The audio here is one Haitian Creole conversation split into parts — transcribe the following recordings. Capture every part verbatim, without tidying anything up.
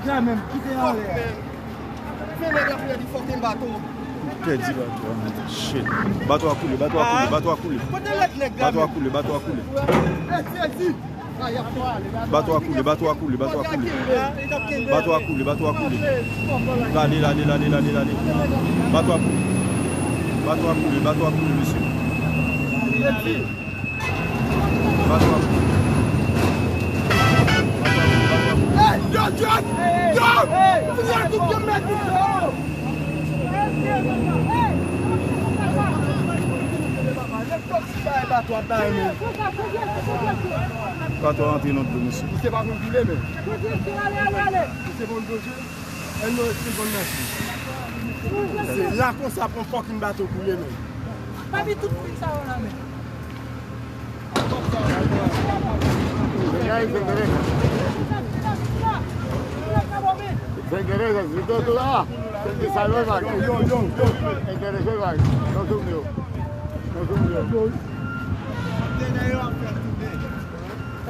Sa menm, kite anlè. Fè nèg la pou li fòk yon bato. Pèdi bato a, men. Shit. Bato a koule, bato a koule, bato a koule. Kote lòt nèg la? Bato a koule, bato a koule. Bato a koule, bato a koule, bato a koule. Bato a koule, bato a koule. Lale, lale, lale, lale, lale. Bato a koule. Bato a koule, bato a koule, mesye. Bato a koule. Bato a koule, bato a koule. Hey, yo, yo, yo! Fouye tout yo mèt yo! Bato a bay men. Bato a antre nan dlo, mesye. Misye pa konn koule, men. Misye konn ploje. Èl nou respekte nèg. Se la konsa pou fòk yon bato koule, men. Pa vin tout moun sa yo la, men. Señores, señores. Señores, si tú, tú, ah, te salve, va. Yo, yo, yo, yo. Interese, va. No subió. No subió.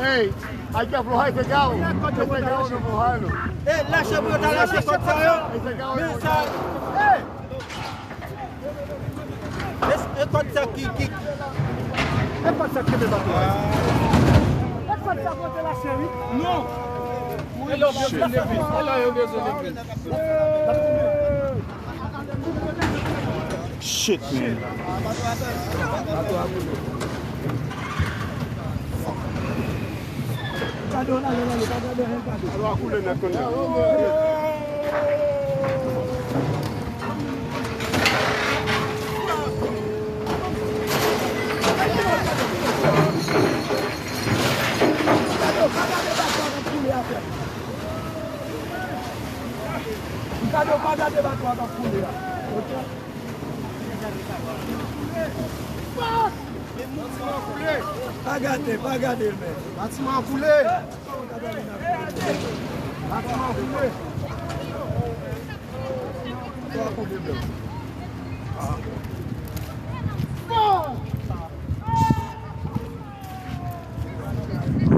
Ey, hay que aflojar ese cabo. Ese cabo hay que aflojarlo. Eh, lache pou yo ta lache kòd sa yo. Ese cabo hay que aflojarlo. E, e kòd sa ki, ki... E kòd sa ki kenbe bato a. E kòd sa pote la cheri. Non. E lè w bezwen leve. E lè yo bezwen leve. Shit, man. Gade w la, lè w ale, pa gade anyen, gade. Alò, a koule nèt konn sa. Gade w, pa gade bato a k ap koule atè. Gade w, pa gade bato a k ap koule a. Ok? Pa gade, pa gade l, men. Batiman an koule. Batiman an koule. Sa w ap koule, bro?